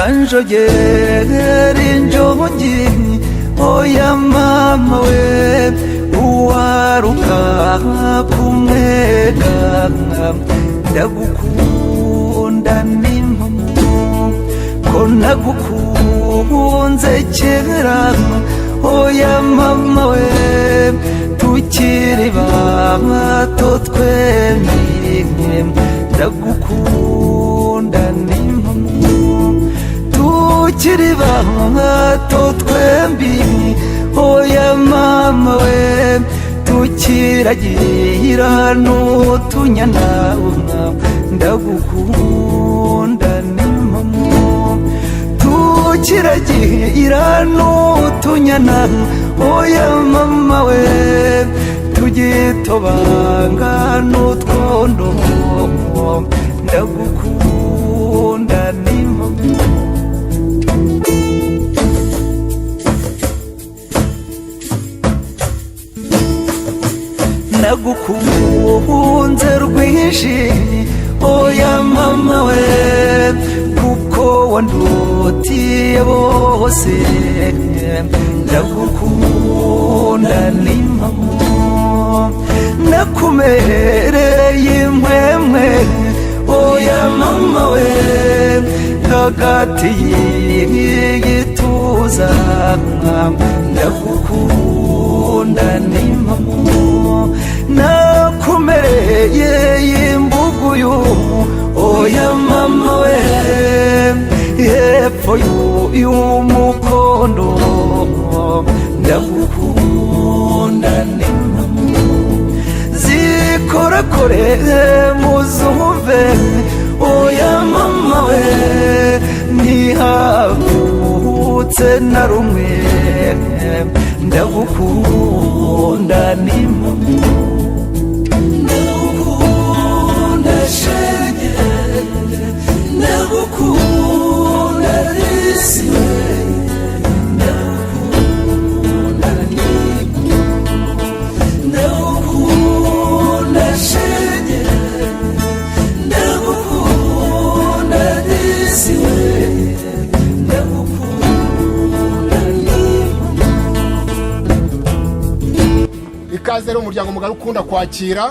Kanjogera injongi, oya mama we, uwaruka kumwega. Ndagukunda n'impamo, ko nagukunze kera, oya mama we, tukiri bato twemye. Ndagukunda n'impamo, tukiri bato twembi, oya mama we, tukiragira n'utunyana. Ndagukunda n'impamo, tukiragira n'utunyana, oya mama we, tugitobanga n'utwondo. Ndagukunda n'impamo. Nagukunze rwinshi, oya mama we, kuko wandutiye bose. Ndagukunda n'impamo, nakumereye impwemwe, oya mama we, hagati y'igituza. Ndagukunda n'impamo, nakumereye imbuguyu, oya mama we, hepfo y'umukondo. Ndagukunda n'impamo, zikorakore muzumve, oya mama we, ntihavutse na rumwe. Ndagukunda n'impamo. Ndagukunda shenge, ndagukunda risi we, ndagukunda n'impamo. Ndagukunda shenge, ndagukunda disi we, ndagukunda n'impamo. Ikaze rero, umuryango mugari ukunda kwakira,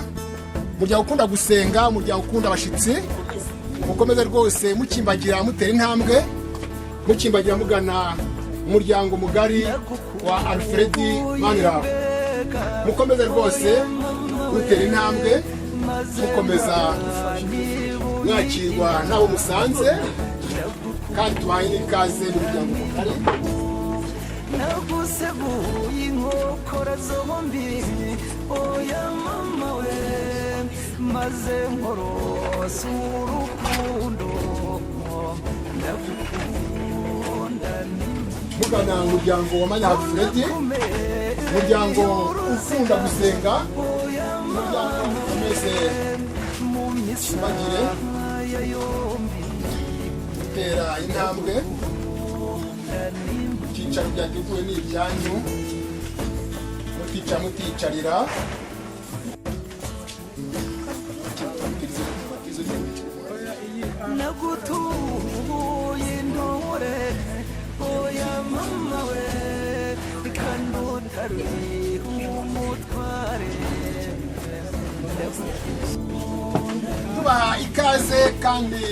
umuryango ukunda gusenga, umuryango ukunda abashyitsi. Mukomeze rwose mukimbagira, mutera intambwe, mukimbagira mugana umuryango mugari wa Alfred Maniraho. Mukomeze rwose mutera intambwe, mukomeza mwakirwa n'abo musanze, kandi tubahaye n'ikaze mu muryango mugari. Naguseguye inkokora zombi, oya mama we, maze nkorose urukundo. Ndagukunda. Mugana umuryango wa Maniraho Alfred, umuryango ukunda gusenga, umuryango ukomeze ushimagire gutera intambwe. Ibyicaro byateguwe ni ibyanyu, mutica muticarira. Nagutuye intore, oya mama we, kandi utari umutware. Tubaha ikaze kandi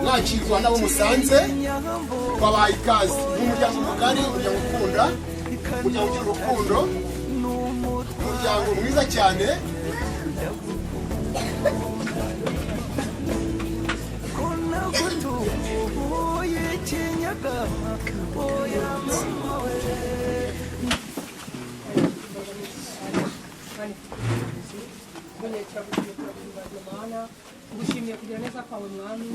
mwakirwa n'abo musanze. Twabaha ikaze ni umuryango mugari, umuryango ukunda, umuryango ugira urukundo, umuryango mwiza cyane. Nagutuye ikinyaga, oya mama we. Turagushimiye, turaguhimbaza Mana. Tugushimiye kugira neza kwawe Mwami,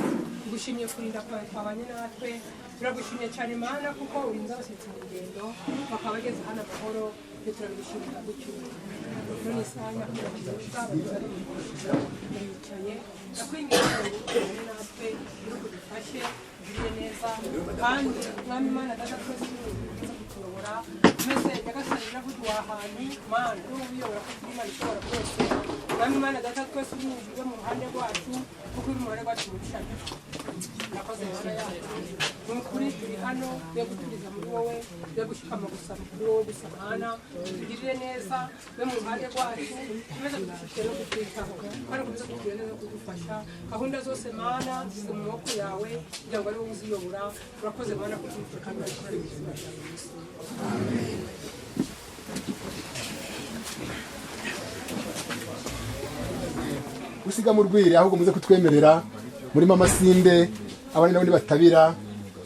tugushimiye kurinda kwawe kwabanye natwe. Turagushimiye cyane Mana, kuko urinze abashyitsi mu rugendo bakaba bageze hano amahoro. Ibyo turabigushimira gucyura. None isaha nyakubahwa muricaye, ndakwinginze ngo ubane natwe, igihugu dufashe, ugirire neza. Kandi Mwami Mana Data twese uza kutuyobora umeze. Nyagasani, iravuga ahantu Mana niwe uyobora, ko turi Imana ishobora byose. Mwami Mana Data twese, uri mu ruhande rwacu, kuko uri mu ruhande rwacu mu bishami. Murakoze Mana yacu. Ni ukuri turi hano yo guturiza muri wowe, yo gushikama gusa muri wowe gusa. Mana, tugirire neza, be mu ruhande rwacu, ukomeze kudushyikira no kutwitaho, kandi ukomeze kutugirira neza no kudufasha. Gahunda zose, Mana, zishyize mu maboko yawe kugira ngo ari wowe uziyobora. Urakoze Mana kutwitaho kandi urakorera mu izina rya Yesu. Gusiga mu rwiri, ahubwo muze kutwemerera murimo amasinde, abandi nabo batabira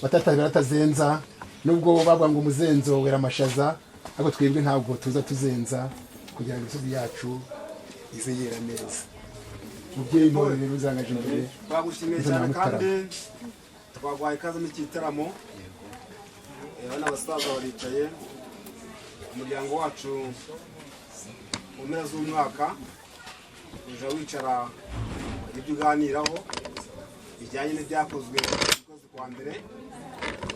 batatabira batazenza. Nubwo bavuga ngo umuzenzo wera amashaza, ariko twebwe ntabwo tuza tuzenza kugira ngo imisozi yacu ize yera neza. Mubyeyi ntore rero uzangaje imbere. Twagushimiye Izo cyane. Mutarama. Kandi twaguhaye ikaze muri iki gitaramo. Bano abasaza baricaye, umuryango wacu mu mpera z'umwaka uja wicara ibyo uganiraho bijyanye n'ibyakozwe mu kwezi kwa mbere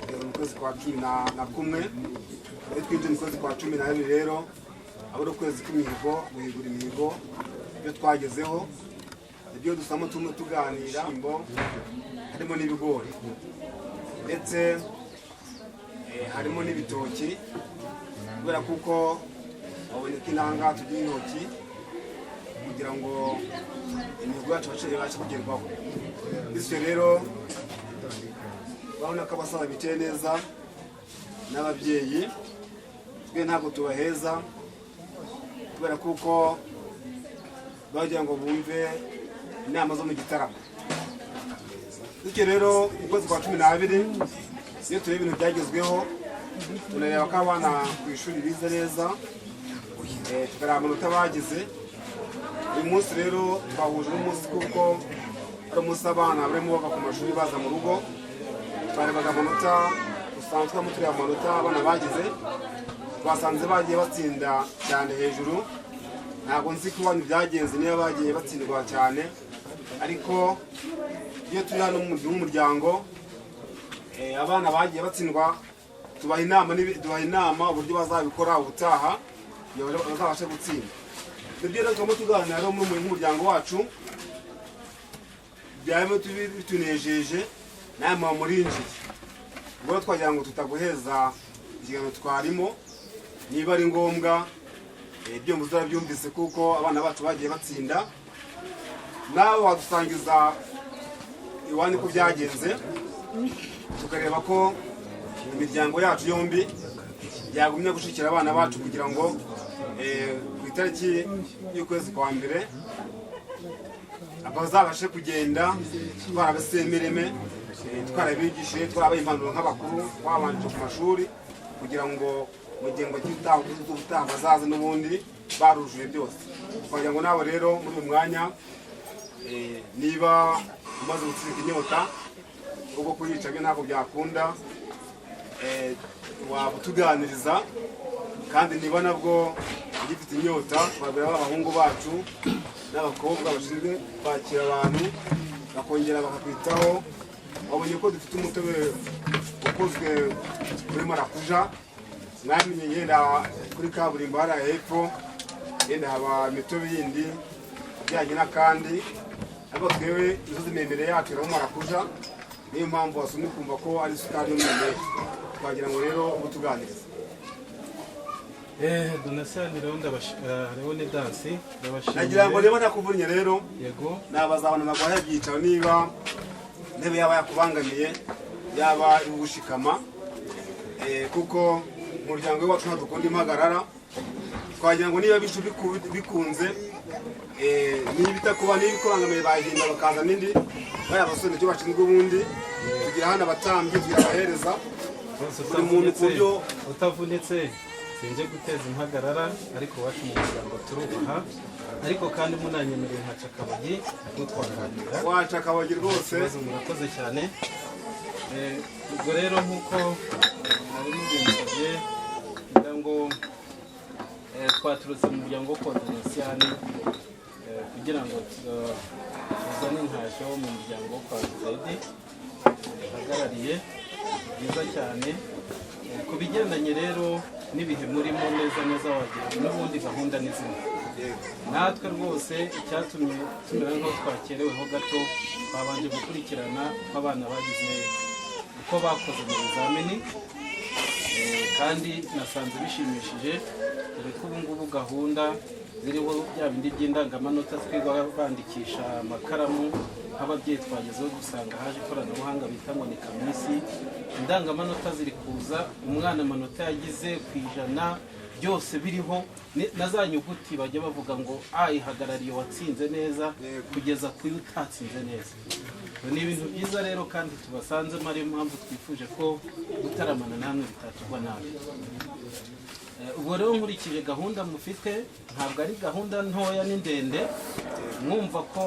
kugeza mu kwezi kwa 11. Iyo twinjiye mu kwezi kwa 12 rero, aba ari ukwezi kw'imihigo, guhigura imihigo, ibyo twagezeho, ibyo dusamo tumwe tuganira, harimo n'ibigori ndetse harimo n'ibitoki, kubera kuko baboneka inanga tugira intoki kugira ngo imihigo yacu ibashe kugerwaho. Bityo rero urabona ko abasaza bicaye neza n'ababyeyi, twe ntabwo tubaheza kubera kuko bagira ngo bumve inama zo mu gitaramo. Bityo rero mu kwezi kwa 12, iyo tureba ibintu byagezweho, tunareba ko abana ku ishuri bize neza, tukareba amanota bagize. Uyu munsi rero twahuje n'umunsi kuko ari umunsi abana barimo bava ku mashuri baza mu rugo. Twarebaga amanota usanzwe tureba amanota abana bagize, twasanze bagiye batsinda cyane hejuru. Ntabwo nzi ko iwanyu byagenze niba bagiye batsindwa cyane, ariko iyo turi hano nk'umuryango, abana bagiye batsindwa tubaha inama tubaha inama uburyo bazabikora ubutaha kugira ngo bazabashe gutsinda. Nibyo rero turimo tuganira rero muri nk'umuryango wacu, byaba bitunejeje nawe muba murinjiye. Ubwo rero twagira ngo tutaguheza ikiganiro twarimo, niba ari ngombwa, ibyo mvuze urabyumvise kuko abana bacu bagiye batsinda. Nawe wadusangiza iwanyu uko byagenze, tukareba ko imiryango yacu yombi yagumya gushyigikira abana bacu kugira ngo ku itariki y'ukwezi kwa mbere bazabashe kugenda twarabasemereme, twarabigishije, twarabaye impanuro nk'abakuru twabanje ku mashuri, kugira ngo mu gihembwe cy'ubutaha ubutaha bazaze n'ubundi barujuje byose. Twagira ngo nawe rero muri uyu mwanya, niba umaze gutsirika inyota, ubwo kuyica byo ntabwo byakunda, waba utuganiriza. Kandi niba nabwo ugifite inyota, twabwira abahungu bacu n'abakobwa bashinzwe kwakira abantu bakongera bakakwitaho. Wabonye ko dufite umutobe ukozwe muri marakuja, mwamenye yenda kuri kaburimbo hariya hepfo, yenda haba imitobe yindi ijyanye n'akandi, ariko twewe imisozi miremire yacu iramo marakuja, niyo mpamvu wasomye ukumva ko ari isukari y'umwimerere. Twagira ngo rero ubu tuganiriza. Donatien Leonidas, ndabashimiye. Nagira ngo niba nakuvunnye rero, Yego. nabazabona naguhaye ibyicaro, niba intebe yaba yakubangamiye, yaba igushikama, kuko umuryango wacu ntabwo dukunda impagarara. Twagira ngo niba bicu bikunze, niba itakuba, niba ikubangamiye, bahinda bakazana indi. Bariya basore nicyo bashinzwe ubundi. Tugira hano abatambyi, tugira abahereza, Rwose buri muntu ku buryo utavunitse sinje guteza impagarara, ariko iwacu mu muryango turubaha. Ariko kandi munanyemereye nkaca akabagi nabwo twaganira. Waca akabagi rwose. Ikibazo, murakoze cyane. Ubwo rero nk'uko nari mubinsabye, ngira ngo twaturutse mu muryango wo kwa Donatien kugira ngo tuzane intashyo mu muryango wo kwa Zedi uhagarariye. Byiza cyane. Ku bigendanye rero n'ibihe murimo neza neza, wagira ngo n'ubundi gahunda ni zimwe. Natwe rwose icyatumye tumera nk'aho twakereweho gato, twabanje gukurikirana uko abana bagize, uko bakoze mu bizamini. Kandi nasanze bishimishije, dore ko ubu ngubu gahunda ziriho bya bindi by'indangamanota twigwa bandikisha amakaramu. Nk'ababyeyi twagezeho dusanga haje ikoranabuhanga bita ngo ni CAMIS. Indangamanota ziri kuza, umwana amanota yagize ku 100 byose biriho, na za nyuguti bajya bavuga ngo A ihagarariye uwatsinze neza kugeza ku yo utatsinze neza. Ni ibintu byiza rero kandi tubasanzemo, ariyo mpamvu twifuje ko gutaramana namwe bitatugwa nabi. Ubwo rero nkurikije gahunda mufite, ntabwo ari gahunda ntoya, ni ndende. Mwumva ko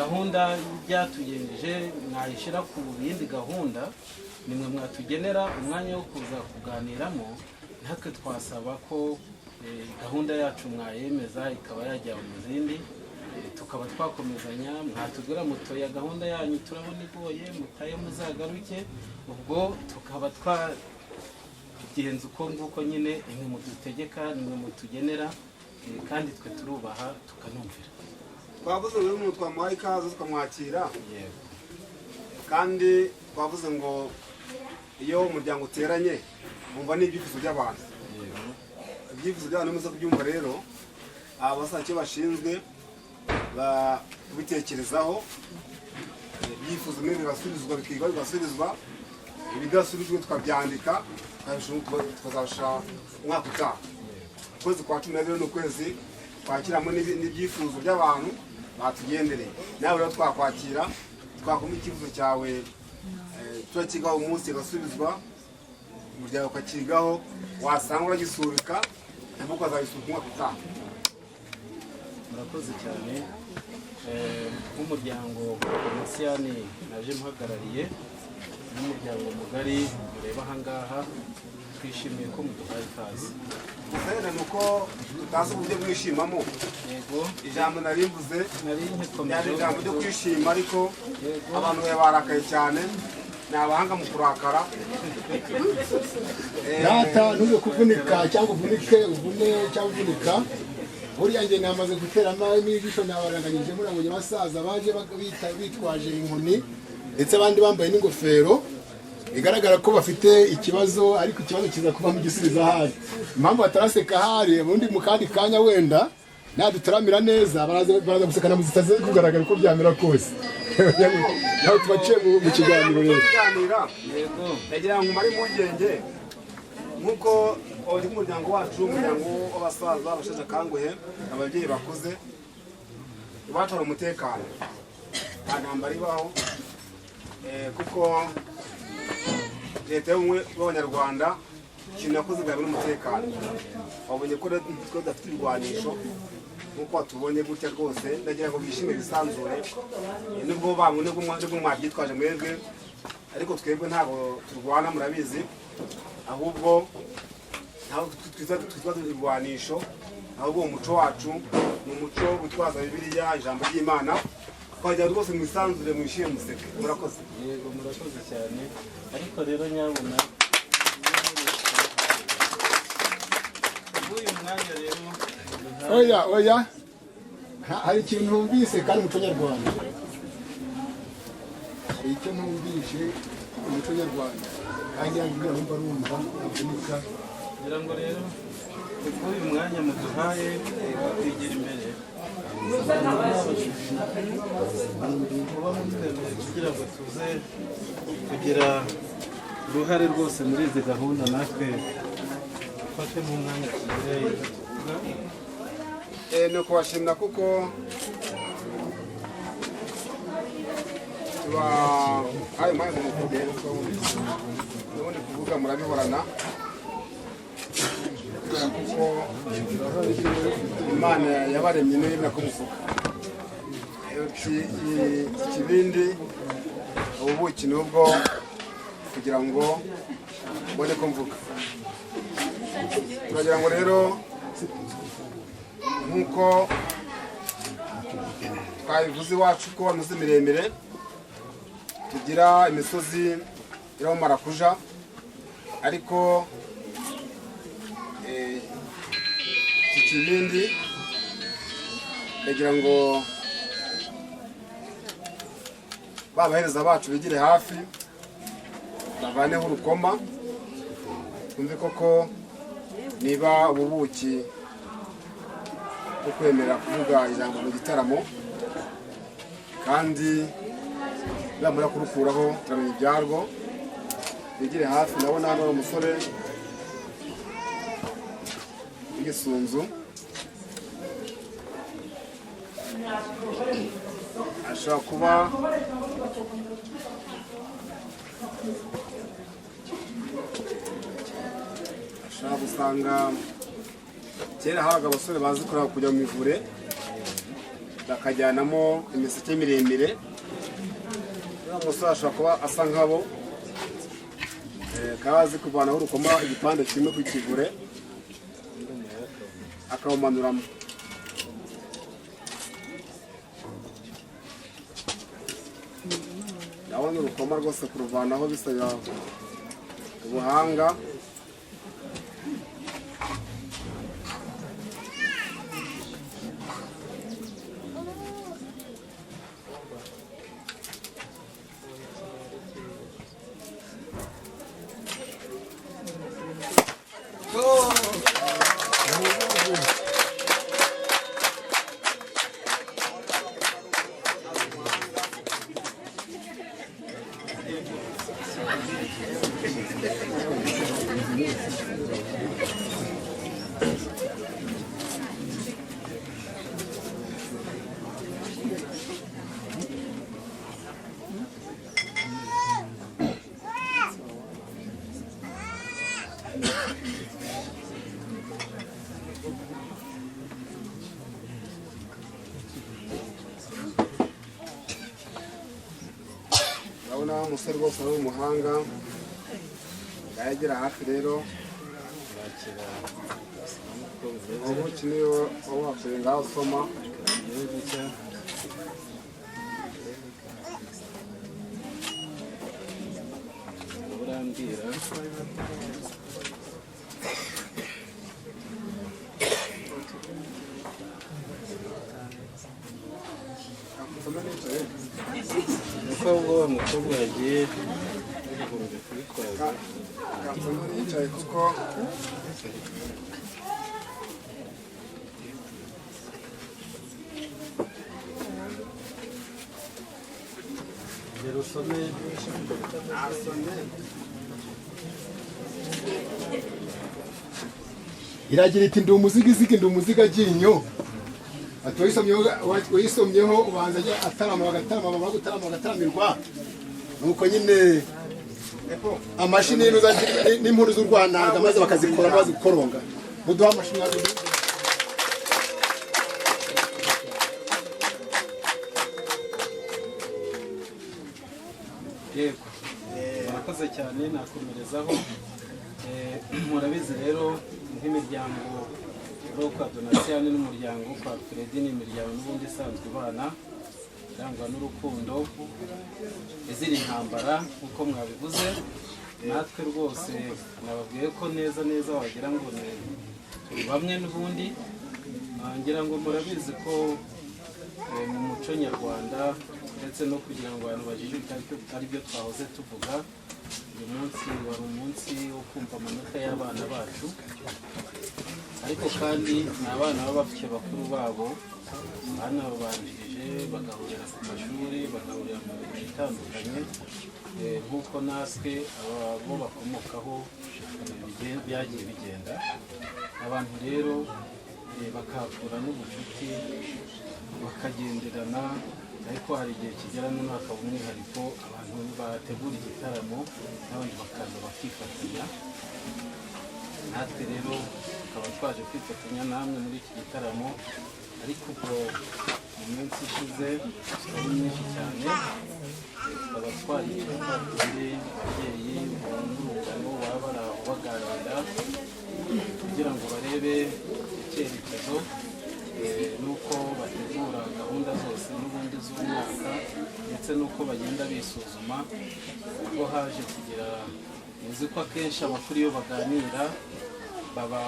gahunda byatugenjeje mwayishyira ku yindi gahunda, nimwe mwatugenera umwanya wo kuza kuganiramo. Natwe twasaba ko gahunda yacu mwayemeza ikaba yajya mu zindi, tukaba twakomezanya. Mwatubwira mutoya gahunda yanyu turabona igoye, mutaye muzagaruke, ubwo tukaba twagenza uko nguko nyine. Nimwe mudutegeka, nimwe mutugenera, kandi twe turubaha tukanumvira. Twavuze ngo uyu muntu twamuhaye ikaze, tukamwakira, kandi twavuze ngo iyo umuryango uteranye bumva n'ibyifuzo by'abantu. Ibyifuzo by'abantu muze kubyumva rero, abasaza icyo bashinzwe kubitekerezaho. Ibyifuzo bimwe birasubizwa, bikigwa bigasubizwa, ibidasubijwe tukabyandika, tukazabisha umwaka utaha. Ukwezi kwa 12 ni ukwezi twakiramo n'ibyifuzo by'abantu batugendereye. Nawe rero twakwakira, twakoma icyifuzo cyawe, turakigaho umunsi kigasubizwa, umuryango ukakigaho, wasanga uragisubika nabwo ukazabisubika umwaka utaha. Murakoze cyane. Nk'umuryango Masiyani naje mpagarariye, n'umuryango mugari mureba ahangaha, twishimiye ko muduhaye ikaze. Gusa ni uko tutazi uburyo mwishimamo. Yego. Ijambo nari mvuze nari nkikomeje. Ryari ijambo ryo kwishima, ariko abantu bawe barakaye cyane, ni abahanga mu kurakara. Data, ntuze kuvunika cyangwa uvunike, uvune cyangwa uvunika. Buriya njye namaze guteramo n'ijisho, nabaranganyije, murabonye abasaza baje bitwaje inkoni, ndetse abandi bambaye n'ingofero, bigaragara ko bafite ikibazo, ariko ikibazo kiza kuba mu gisubizo ahari. Impamvu bataraseka ahari, ubundi mu kandi kanya wenda nadutaramira neza baraza gusekana mu zitaze kugaragara uko byamera kose. Nawe tubaciye mu kiganiro rero. Kuganira, ndagira ngo mare impungenge nk'uko uri umuryango wacu, umuryango w'abasaza abasheshe akanguhe, ababyeyi bakuze. Iwacu hari umutekano, nta ntambara ibaho, kuko Leta y'Ubumwe bw'Abanyarwanda ikintu yakoze bwa mbere n'umutekano. Wabonye ko rero twe tudafite ibirwanisho nk'uko watubonye gutya. Rwose ndagira ngo bishime, bisanzure. Nubwo bamwe nubwo mwabyitwaje mwebwe, ariko twebwe ntabwo turwana, murabizi. Ahubwo ntabwo twitwaza ibirwanisho, ahubwo umuco wacu ni umuco witwaza Bibiliya, ijambo ry'Imana. Twajya rwose mwisanzure, mwishime, museke. Murakoze. Yego, murakoze cyane. Ariko rero nyabuna uyu mwanya rero Oya, oya. Hari ikintu numvise kandi umuco nyarwanda, hari icyo numvise umuco nyarwanda kandi ngira ngo numva rumva navunika. Ngira ngo rero kubw'uyu mwanya muduhaye kwigira imbere, muba mutwemereye kugira ngo tuze kugira uruhare rwose muri izi gahunda, natwe dufatemo umwanya tugire icyo tuvuga. Ni ukubashimira kuko tubahaye umwanya ngo muvuge. N'ubundi kuvuga murabihorana, kubera kuko Imana yabaremye niyo yemera ko muvuga. Ikibindi, ubuki ni ubwo kugira ngo mbone ko mvuga. Turagira ngo rero nk'uko twabivuze iwacu ko imisozi miremire tugira, imisozi iriho marakuja, ariko iki kibindi Ndagira ngo babahereza bacu bigire hafi, bavaneho urukoma, twumve koko niba ububuki bwo kwemera kuvuga ijambo mu gitaramo, kandi bamara kurukuraho turamenya ibyarwo. Bigire hafi. Ndabona hano hari umusore w'igisunzu, ashobora kuba ashobora gusanga kera habaga abasore bazi kureba kujya mu mivure, bakajyanamo imiseke miremire. Uriya musore ashobora kuba asa nkabo, akaba azi kuvanaho urukoma igipande kimwe ku kivure akawumanuramo. Ndabona urukoma rwose kuruvanaho bisaba ubuhanga. Ndabona umusore rwose ari umuhanga, yagera hafi rero. Ubuki niyo wakuye, ngaho usoma. Urambwira. Usome nicaye. Nuko ubwo wa mukobwa yagiye bagombye kubitwaza. Usome nicaye kuko Rero usome. Nasomye. Iragira iti: "Ndi umuzigizigi, ndi umuzigaginyo." Ati uyisomyeho ubanza ajya atarama, bagatarama, bamara gutarama bagataramirwa. Nuko nyine amashi n'impundu z'urwananga, maze bakazikora bazikoronga. Muduha amashi mwazo. Yego, murakoze cyane, nakomerezaho. Murabizi rero, nk'imiryango wo kwa Donatien n'umuryango wo kwa Fredi ni imiryango n'ubundi isanzwe ibana, irangwa n'urukundo, izira intambara nk'uko mwabivuze. Natwe rwose nababwiye ko neza neza wagira ngo ni turi bamwe n'ubundi. Ngira ngo murabizi ko mu muco nyarwanda, ndetse no kugira ngo abantu bajijuke, ari byo twahoze tuvuga, uyu munsi wari umunsi wo kumva amanota y'abana bacu. Ariko kandi ni abana baba bafite bakuru babo banababanjirije, bagahurira ku mashuri, bagahurira mu mirimo itandukanye, nk'uko natwe abo bakomokaho byagiye bigenda. Abantu rero bakahakura n'ubucuti, bakagenderana. Ariko hari igihe kigera noneho hakaba umwihariko, abantu bategura igitaramo n'abandi bakaza bakifatanya natwe. Rero tukaba twaje kwifatanya namwe muri iki gitaramo. Ariko ubwo mu minsi ishize ari myinshi cyane, tukaba twaricaye twatuye ababyeyi n'urungano baba bari aho baganira kugira ngo barebe icyerekezo, n'uko bategura gahunda zose n'ubundi z'umwaka, ndetse n'uko bagenda bisuzuma. Ubwo haje kugira, muzi ko akenshi abakuru iyo baganira baba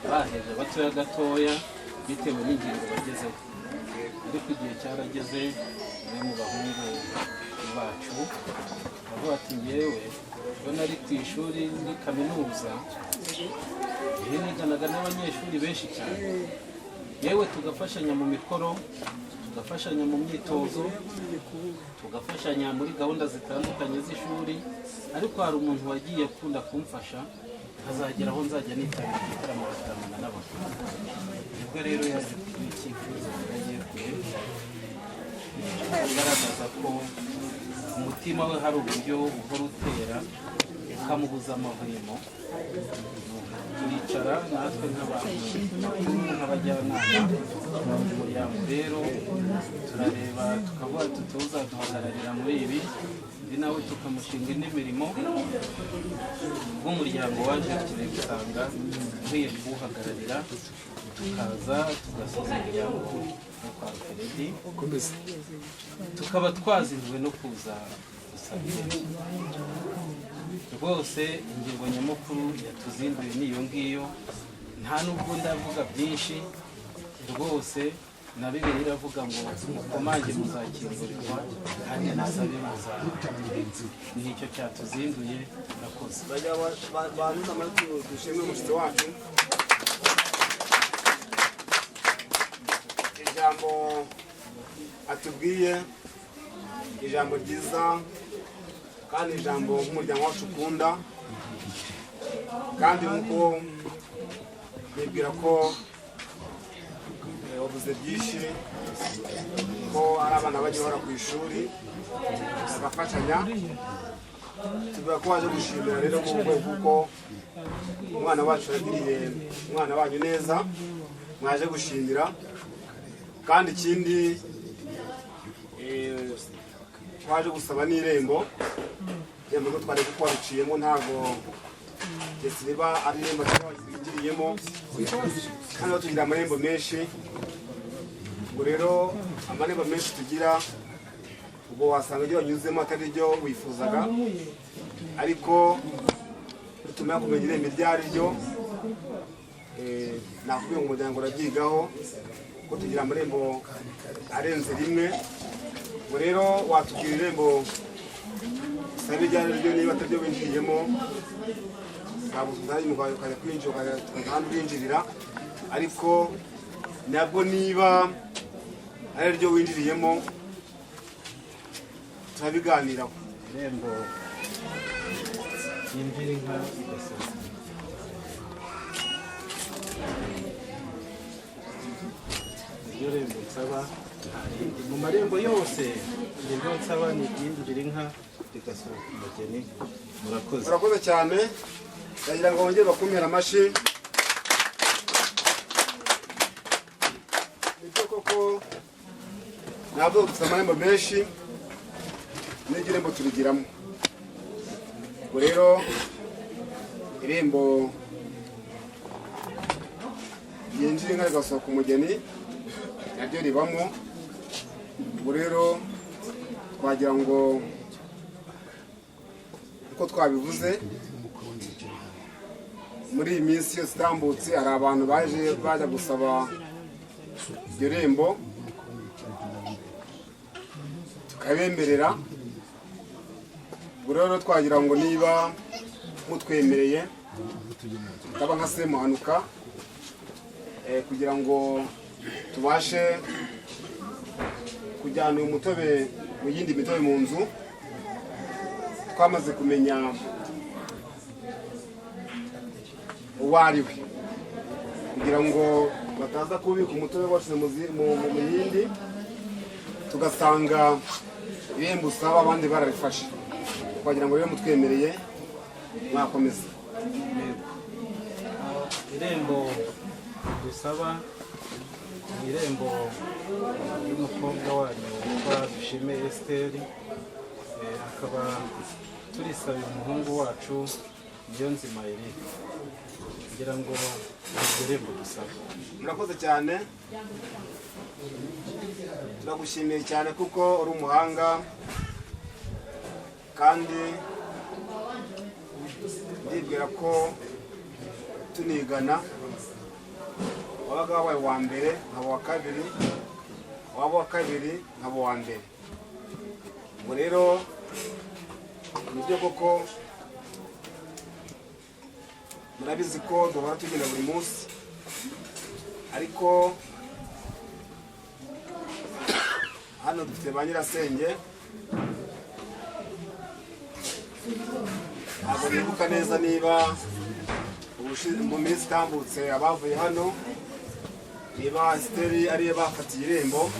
baheje abatoya gatoya. Bitewe n'ingingo bagezeho. Ariko igihe cyarageze, umwe mu bahungu bacu avuga ati: "Ngewe iyo nari ku ishuri muri kaminuza, iyo niganaga n'abanyeshuri benshi cyane, yewe tugafashanya mu mikoro, tugafashanya mu myitozo, tugafashanya muri gahunda zitandukanye z'ishuri, ariko hari umuntu wagiye akunda kumfasha, nkazagera aho nzajya nitabira igitaramo bataramana n'abakuru." Nibwo rero yaje kugira icyifuzo agiye kure, agaragaza ko umutima we hari uburyo uhora utera ukamubuza amahwemo. Turicara natwe nk'abantu bakuru, nk'abajyanama mu muryango rero, turareba tukavuga tuti: "Uzaduhagararira muri ibi?" Undi nawe tukamushinga indi mirimo. Bw'umuryango waje kureba usanga nkwiye kuwuhagararira, tukaza tugasoza umuryango wo kwa Alfredi, tukaba twazinduwe no kuza gusaba irembo. Rwose ingingo nyamukuru yatuzinduye ni iyo ngiyo, nta nubwo ndavuga byinshi. Rwose na Bibiliya iravuga ngo: "Mukomange muzakingurirwa, kandi musabe muzahabwa." Nicyo cyatuzinduye. Murakoze. Bajya banuza amajwi, dushimire umushyitsi wacu. Ijambo atubwiye, ijambo ryiza kandi ijambo nk'umuryango wacu ukunda, kandi nk'uko nibwira ko wavuze byinshi, ko ari abana bajya bahora ku ishuri bagafashanya. Tuvuga ko waje gushimira rero mu rwego kuko umwana wacu yagiriye umwana wanyu neza, mwaje gushimira. Kandi ikindi, twaje gusaba n'irembo. Irembo rwo twari kuko wariciyemo, ntabwo ndetse niba ari irembo twigiriyemo, kandi tugira amarembo menshi. Ubwo rero amarembo menshi tugira, ubwo wasanga ibyo wanyuzemo atari ryo wifuzaga, ariko nitumara kumenya irembo iryo ari ryo, nakubwiye ngo umuryango urabyigaho, ko tugira amarembo arenze rimwe. Ubwo rero watubwira irembo usaba iryo ari ryo, niba atari ryo winjiriyemo, ntabwo tuzajya ukajya kwinjira ukajya ahandi urinjirira, ariko nabwo niba ari ryo winjiriyemo turabiganiraho. Irembo yinjira inka igasohoka. Iryo rembo nsaba nta rindi mu marembo yose, iryo nsaba ni iryinjira inka rigasohoka umugeni. Murakoze. Murakoze cyane. Ndagira ngo bongere bakumire amashyi. Nibyo koko, ntabwo dufite amarembo menshi, n'iryo rembo turigiramo. Ubwo rero irembo ryinjira inka rigasohoka umugeni naryo ribamo. Ubwo rero twagira ngo uko twabivuze muri iyi minsi yose itambutse, hari abantu baje bajya gusaba iryo rembo tukabemerera. Ubwo rero twagira ngo niba mutwemereye tutaba nka Semuhanuka, kugira ngo tubashe kujyana uyu mutobe mu yindi mitobe mu nzu, twamaze kumenya uwo ari we, kugira ngo bataza kubika umutobe washyize mu yindi, tugasanga ibihembo usaba abandi barabifashe. Twagira ngo rero mutwemereye mwakomeza. Yego. Irembo dusaba ni irembo ry'umukobwa wanyu witwa Dushime Esiteri, akaba turisabira umuhungu wacu Niyonzima Eric, kugira ngo iryo rembo dusaba. Murakoze cyane, turagushimiye cyane kuko uri umuhanga, kandi ndibwira ko tunigana Wabaga wabaye uwa mbere nkaba uwa kabiri, waba uwa kabiri nkaba uwa mbere. Ubwo rero nibyo koko, murabizi ko duhora tugenda buri munsi, ariko hano dufite ba nyirasenge. Ntabwo nibuka neza niba mu minsi itambutse abavuye hano, niba Esiteri ariyo bafatiye irembo,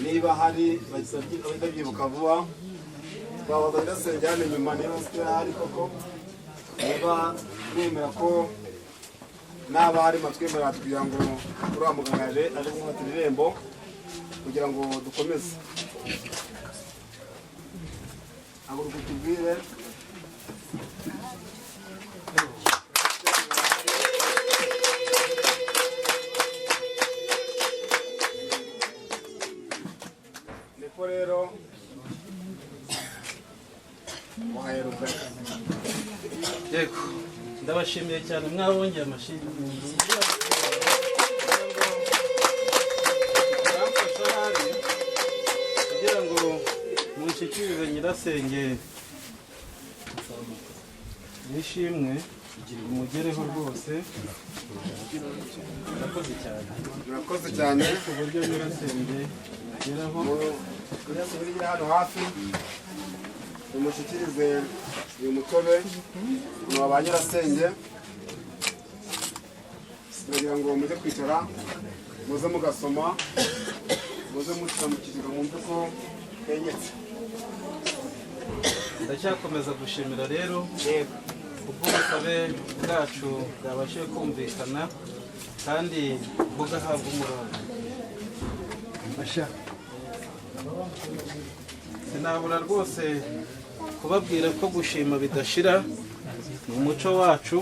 niba hari babyibuka vuba, twabaza nyirasenge hano inyuma niba Esiteri ahari koko, niba mwemera ko n'aba harimo twemera kugira ngo uriya mugabo yaje aje kumufatira irembo kugira ngo dukomeze. Haguruka utubwire. Niko rero waheruka. Yego, ndabashimiye cyane, mwabongeye amashimwe muramfasha ahari kugira ngo munshyikirize nyirasenge nishimwe mugereho rwose. Murakoze cyane. Murakoze cyane. Ku buryo nyirasenge mugeraho. Nyirasenge uri hano hafi, tumushyikirize uyu mutobe ni uwa ba nyirasenge. Turagira ngo mujye kwicara, muze mugasoma, muze mucira mu kiziga mwumve ko kenyetse. Ndacyakomeza gushimira rero kubw'ubusabe bwacu bwabashije kumvikana kandi bugahabwa umurongo. Sinabura rwose kubabwira ko gushima bidashira, ni umuco wacu.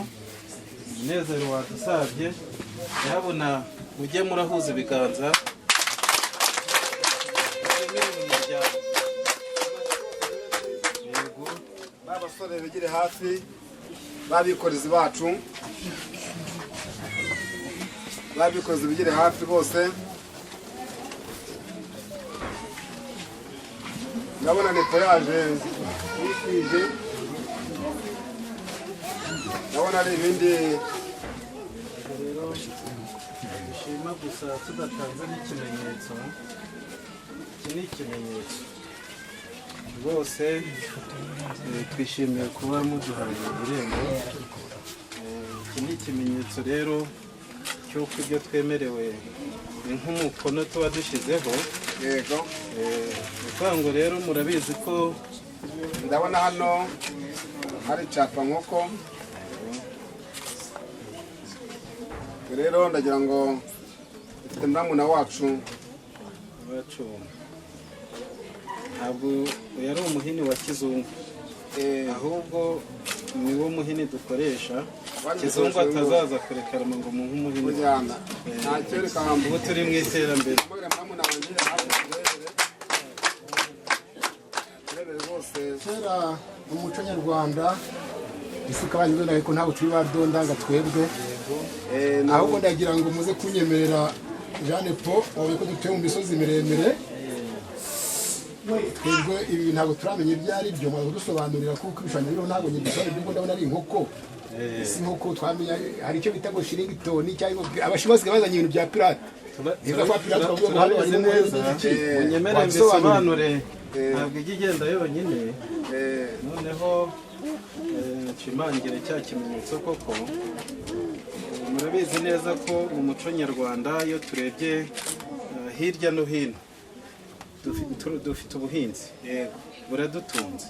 Umunezero wadusabye, nyabuna mujye murahuza ibiganza mushimire umuryango. Yego. Ba basore bigire hafi, b'abikorezi bacu, b'abikorezi bigire hafi rwose. Ndabona nepo yaje yikwije, ndabona ari ibindi. Rero dushima gusa tudatanze n'ikimenyetso. Iki ni ikimenyetso rwose. Twishimiye kuba muduhaye irembo. Iki ni ikimenyetso rero cy'uko ibyo twemerewe ni nk'umukono tuba dushyizeho. Yego. Ni ukuvuga ngo rero murabizi ko Ndabona hano hari capa nkoko. Rero ndagira ngo dufite muramuna wacu. Iwacu ntabwo uyu ari umuhini wa kizungu, ahubwo ni wo muhini dukoresha. Kizungu atazaza kurekarama ngo muhe umuhini. Kujyana ntacyo, reka. Ubu turi mu iterambere. Mbwira muramuna wanjye hafi, turebere, turebere rwose. Kera mu muco nyarwanda isuka banyuze, ariko ntabwo turi ba dondanga twebwe. Ahubwo ndagira ngo muze kunyemerera, Jeanne Paul, wabonye ko dutuye mu misozi miremire. Twebwe ibi ntabwo turamenya ibyo ari byo, mwaza kudusobanurira, kuko ibishushanyo biriho ntabwo ngibisobanura. Ubwo ndabona ari inkoko, si inkoko twamenya. Hari icyo bita ngo shiringitoni, cyangwa abashinwa basigaye bazanye ibintu bya pirate. Niba kwa pirate twavuga ngo hano Turabizi harimo neza. iki? Munyemere Wadusobanurira. mbisobanure, ntabwo ijya igenda yonyine. Noneho nshimangire cya kimenyetso koko. Murabizi neza ko mu muco nyarwanda, iyo turebye hirya no hino, dufite ubuhinzi buradutunze.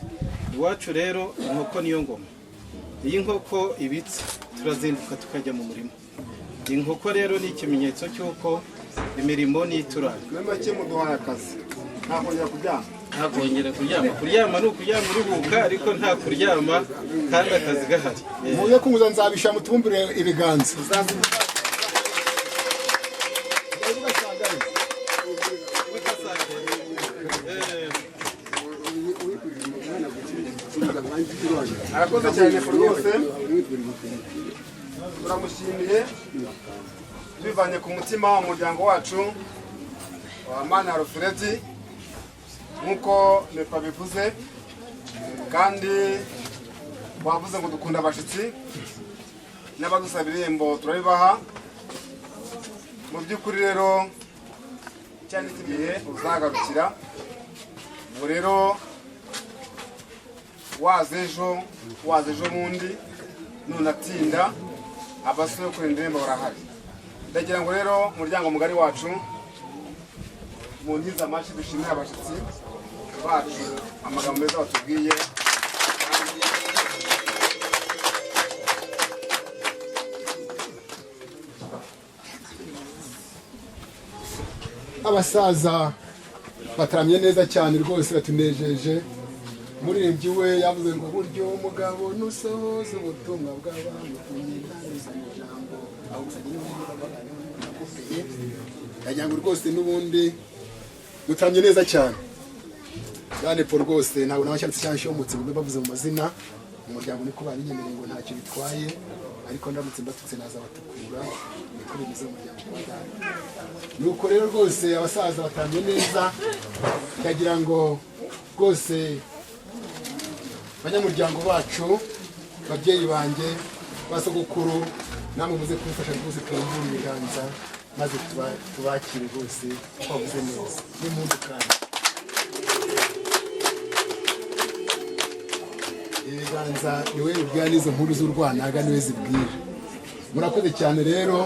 Iwacu rero inkoko niyo ngoma. Iyo inkoko ibitse turazinduka tukajya mu murima. Inkoko rero ni ikimenyetso cy'uko imirimo nituranga. Muri make muduhaye akazi, nta kongera kuryama. Nta kongera kuryama. Kuryama ni ukuryama uruhuka, ariko nta kuryama kandi akazi gahari. Muze kunguza nzabisha mutubumbire ibiganza. Ndavuga cyane. Arakoze cyane rwose, turamushimiye. Tubivanye ku mutima umuryango wacu wa Mana Alfred, nk'uko Nepa bivuze, kandi wavuze ngo dukunda abashitsi n'abadusaba irembo turabibaha. Mu by'ukuri rero cyane igihe uzagarukira, ubu rero waza ejo, waza ejo bundi, nunatinda abasore kurinda irembo barahari. Ndagira ngo rero umuryango mugari wacu mu ntiza amashyi dushimire abashyitsi bacu amagambo meza batubwiye. Abasaza bataramye neza cyane rwose, batunejeje. Umuririmbyi we yavuze ngo buryo umugabo nusohoza ubutumwa bw'abamutumye ntaruza ijambo, aho gusa ndagira ngo rwose n'ubundi mutaramye neza cyane. Bane po rwose ntabwo nabashatse cyangwa shomotse ngo bavuze mu mazina mu muryango, niko barinyemereye ngo ntacyo bitwaye, ariko ndamutse mbatutse naza batukura, niko bimeze mu muryango kwa data. Nuko rero rwose abasaza batamye neza, ndagira ngo rwose abanyamuryango bacu, babyeyi banjye, basogokuru, namwe muze kumfasha rwose turambure ibiganza maze tubakire rwose twavuze neza n'impundu. Kandi ibiganza niwe bibwira n'izo nkuru z'urwanaga niwe zibwira. Murakoze cyane rero.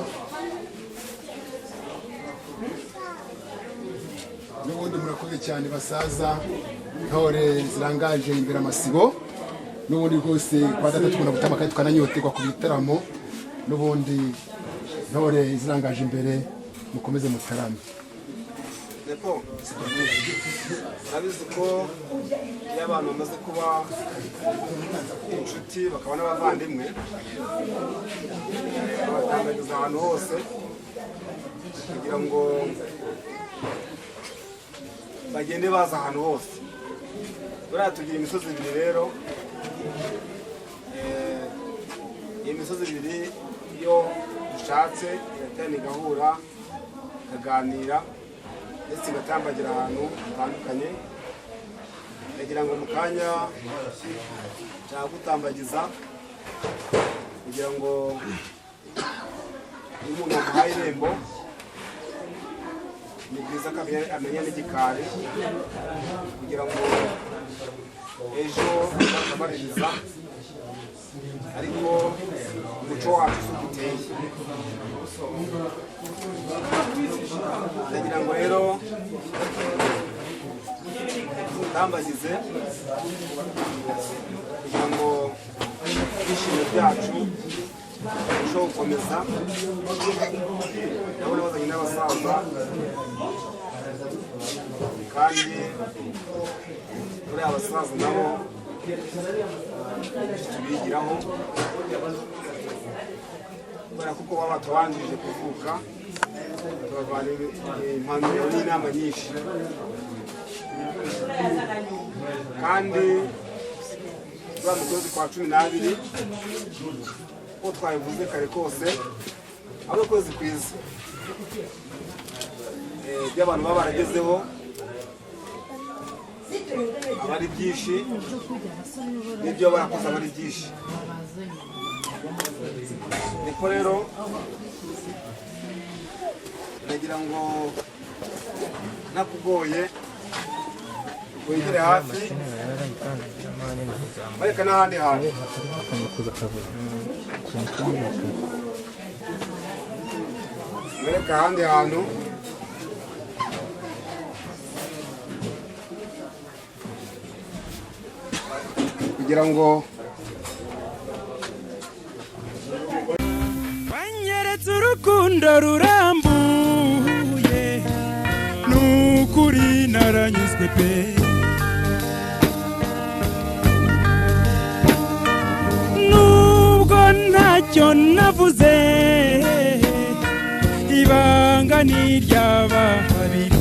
N'ubundi murakoze cyane basaza, intore zirangaje imbere amasibo. N'ubundi rwose kwa data tukunda gutama kandi tukananyoterwa ku bitaramo. N'ubundi intore zirangaje imbere, mukomeze mutarame. Nepo, urabizi ko iyo abantu bamaze kuba inshuti bakaba n'abavandimwe, babatangagiza ahantu hose kugira ngo bagende baza ahantu hose. Buriya tugira imisozi ibiri rero, iyi misozi ibiri iyo dushatse iraterana igahura, ikaganira ndetse igatambagira ahantu hatandukanye. Ndagira ngo mu kanya nshaka gutambagiza kugira ngo iyo umuntu amuhaye irembo ni byiza ko amenya n'igikari kugira ngo ejo azabaririza, ariko umuco wacu si uko uteye. Ndagira ngo rero utambagize kugira ngo ibyishimo byacu birusheho gukomeza. Ndabona bazanye n'abasaza, kandi buriya abasaza nabo tubigiraho kubera kuko baba batabanjirije kuvuka, tubavana impanuro n'inama nyinshi. Kandi turiya mu kwezi kwa 12 uko twabivuze kare kose, ari ukwezi kwiza, ibyo abantu baba baragezeho aba ari byinshi, n'ibyo barakoze aba ari byinshi. Niko rero ndagira ngo nakugoye wegere hafi bareka n'ahandi hantu bereka ahandi hantu. Kugira ngo wanyeretse urukundo rurambuye, nukuri naranyuzwe pe. Nubwo ntacyo navuze, ibanga ni iry'aba babiri.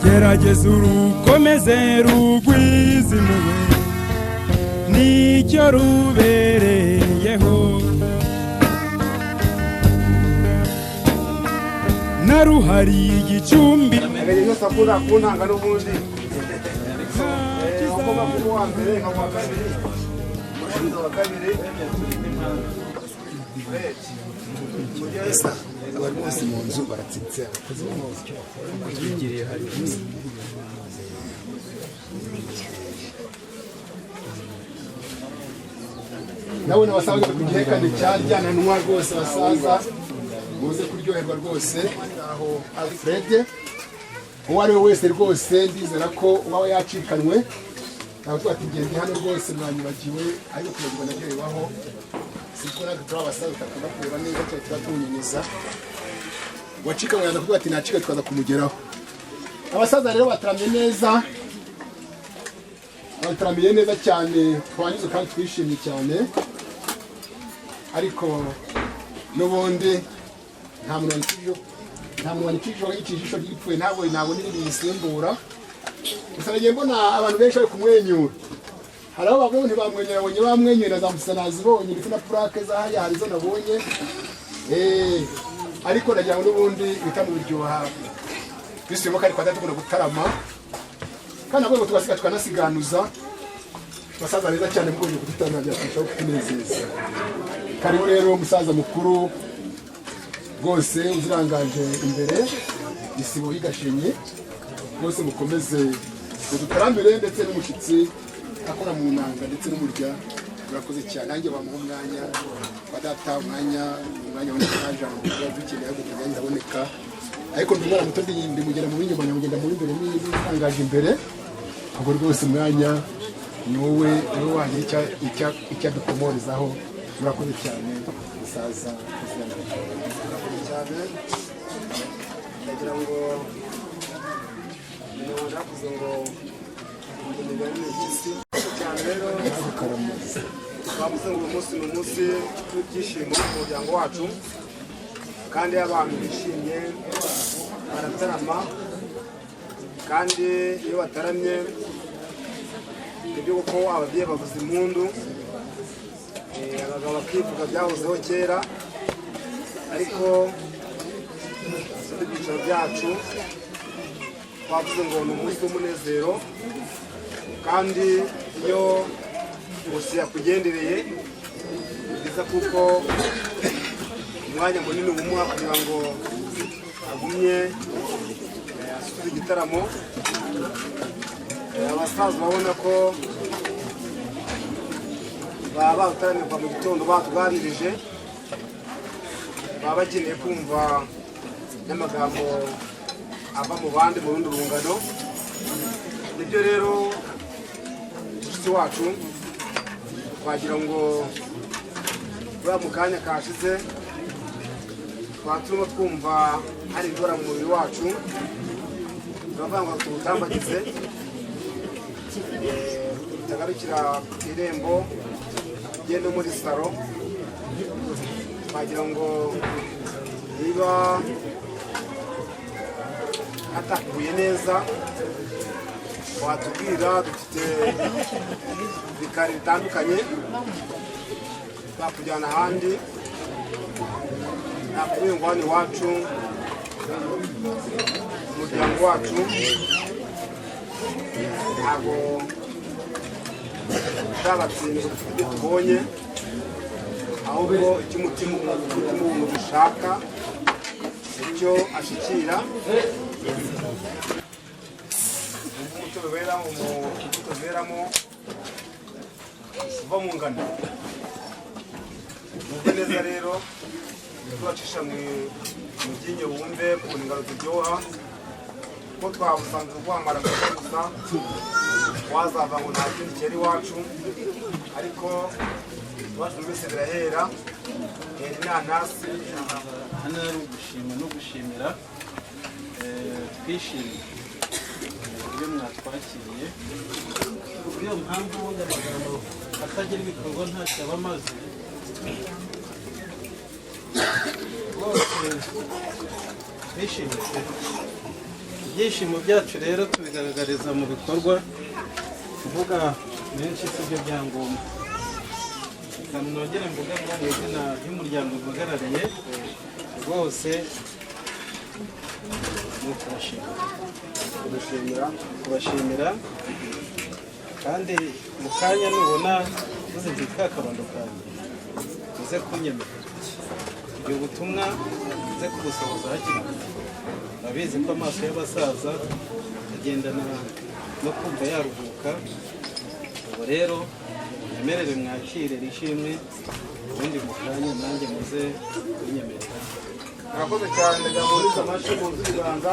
Gerageza urukomeze rugwize impuhwe, nicyo rubereyeho. Kibeho Naruhariye igicumbi. Agahe yose akunda kuntanga n'ubundi ugomba kuba uwa mbere nka wa kabiri, umusubizo wa kabiri. Abari bose mu nzu baratsitse, abakozi bose twigiriye hari. Ndabona abasaza ku gihekane cyaryananwa rwose. Abasaza muze kuryoherwa rwose. Aho Alfred, uwo ari we wese rwose, ndizera ko uwaba yacikanwe ntabwo tubatigende hano rwose, mwanyibagiwe, ariko kwibagirwa nabyo bibaho. Siko natwe turi abasaza tutakunda kureba neza cyane, tuba tuwunyunyuza. Uwacikanwe yaza kuvuga ati nacika, tukaza kumugeraho. Abasaza rero bataramye neza, bataramiye neza cyane, twanyuze kandi twishimye cyane. Ariko n'ubundi nta muntu wanyicishije ijisho ryipfuye, ntabwo nabona irindi risimbura. Gusa nagiye mbona abantu benshi bari kumwenyura. Hari aho bavuga ngo ntibamwenyura, nabonye bamwenyura, na za musa nazibonye, ndetse na plaque zahariya hari izo nabonye. Ariko nagira ngo n'ubundi ibitaramo biryoha bisubiyemo, kandi twajya dukunda gutarama, kandi nabwo tugasiga tukanasiganuza. Abasaza beza cyane, mugomba kudutangira kurushaho kutunezeza. Karibu rero umusaza mukuru rwose uzirangaje imbere isibo y'Igashenyi rwose, mukomeze mudutaramire, ndetse n'umushyitsi akora mu nanga ndetse n'umurya. Murakoze cyane. Nanjye bamuha umwanya kwa data, umwanya uboneka, nta jambo tuba dukeneye, ariko umwanya ndaboneka. Ariko ndi umwana muto, ndimugera mu b'inyuma, nyamugenda mu b'imbere n'ibitangaje imbere. Ubwo rwose umwanya ni wowe, niwe wagira icyo adukomorezaho. Murakoze cyane, musaza. Murakoze cyane. Ndagira ngo umunyarwanda yavuze ngo imigani ni igisi cyane. Rero twavuze ngo uyu munsi ni umunsi w'ibyishimo mu muryango wacu, kandi iyo abantu bishimye baratarama, kandi iyo bataramye nibyo kuko ababyeyi bavuza impundu, abagabo bakivuga byahozeho kera. Ariko ibyicaro byacu twavuze ngo ni umunsi w'umunezero, kandi iyo gusa yakugendereye ni byiza, kuko umwanya munini wumuha kugira ngo agumye asubize igitaramo. Abasaza babona ko baba bataramiye kuva mu gitondo, batuganirije, baba bakeneye kumva n'amagambo ava mu bandi, mu rundi rungano. Nibyo rero, mushiki wacu, twagira ngo buriya mu kanya kashize twaba turimo twumva hari ibibora mu mubiri wacu, turavuga ngo tuwutambagize tutagarukira ku irembo, tujye no muri salo. Twagira ngo niba hatakuye neza watubwira, dufite ibikari bitandukanye, twakujyana ahandi. Nakubwiye ngo hano iwacu, umuryango wacu ntabwo turabatsinda dufite ibyo tubonye, ahubwo icyo umutima w'umuntu ushaka icyo ashikira. Umutobe weramo, imbuto zeramo uva mu ngano. Wumve neza rero, tubacisha mu ryinyo, wumve ukuntu ingano ziryoha, ko twabusanze guhamara gusa wazava ngo nta kindi cyera iwacu. Ariko iwacu mbese birahera, hera inanasi. Hano ari ugushima no gushimira. Twishimiye uburyo mwatwakiriye. Kubw'iyo mpamvu ubundi amagambo atagira ibikorwa ntacyo aba amaze. Rwose twishimiye pe. Ibyishimo byacu rero tubigaragariza mu bikorwa, kuvuga menshi si byo byangombwa. Reka nongere mvuge ngo mu izina ry'umuryango mpagarariye rwose ni ukubashimira, kubashimira kandi mu kanya nubona uze nti kakabando kanjye uze kunyemerera ubwo butumwa uze kubusohoza hakiri kare. Urabizi ko amaso y'abasaza agendana no kumva yaruhuka. Ubwo rero mwemerere mwakire rishimwe, ubundi mu kanya nanjye muze kunyemerera. Murakoze cyane, ndagira amashyi mu ibiganza.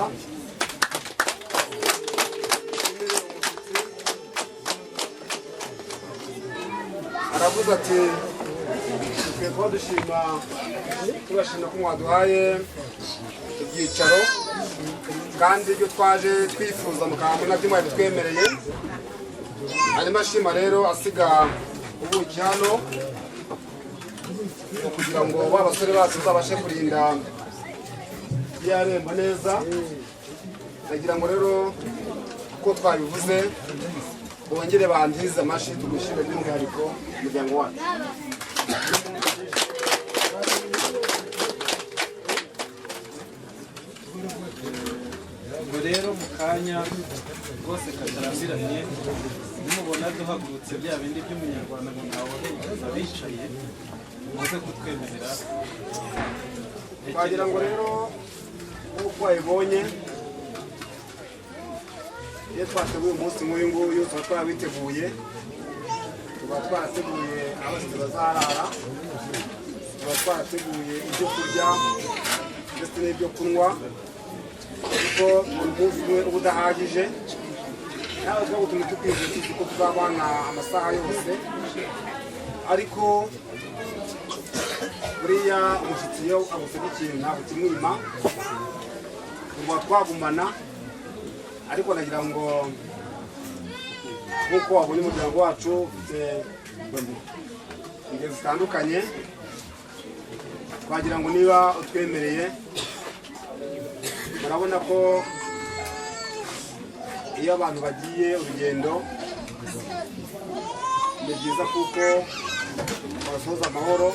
Aravuze ati dukwiye kuba dushima, tubashima ko mwaduhaye ibyicaro kandi ibyo twaje twifuza mukaba nabyo mwabitwemereye. Hanyuma ashima rero asiga ubuki hano kugira ngo ba basore bacu bazabashe kurinda yarembo neza. Ndagira ngo rero uko twabivuze bongere bandize amashyi, tugushime by'umwihariko umuryango wacu. Ubwo rero mu kanya rwose katarambiranye, nimubona duhagurutse bya bindi by'umunyarwanda ngo ntawaherekeza abicaye, muze kutwemerera. Twagira ngo rero nk'uko wabibonye, iyo twateguye umunsi nk'uyu nguyu tuba twabiteguye, tuba twarateguye abashyitsi bazarara, tuba twarateguye ibyo kurya ndetse n'ibyo kunywa, kuko buri munsi umwe uba udahagije. Nawe twagutumye tukwizeye, tuzi ko tuzabana amasaha yose, ariko buriya umushyitsi iyo agusabye ikintu ntabwo kimwima, tuba twagumana. Ariko nagira ngo nk'uko wabonye umuryango wacu ufite ingeri zitandukanye, twagira ngo niba utwemereye, murabona ko iyo abantu bagiye urugendo ni byiza kuko basoza amahoro,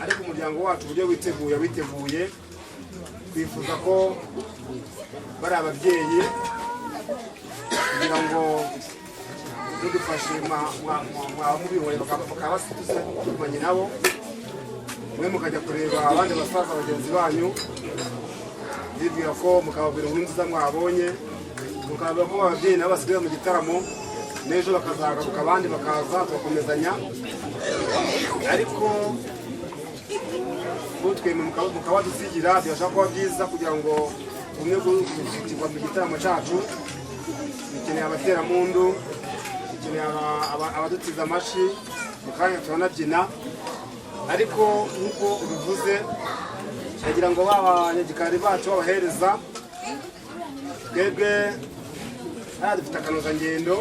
ariko umuryango wacu uburyo witeguye witeguye, twifuza ko bari ababyeyi kugira ngo mudufashe mwaba mubihore bakaba tugumanye nabo, mwe mukajya kureba abandi basaza bagenzi banyu, bibwira ko mukababwira inkuru nziza mwabonye, mukababwira ko ababyeyi nabo basigaye mu gitaramo, n'ejo bakazagaruka abandi bakaza tugakomezanya. Ariko mutwemwe mukabadusigira birashobora kuba byiza kugira ngo tumwe gushyikirwa mu gitaramo cyacu. Dukeneye abaterampundu, dukeneye abadutiza amashyi, mu kanya turanabyina. Ariko nk'uko ubivuze, ndagira ngo ba banyagikari bacu babahereza, twebwe hariya dufite akanozangendo.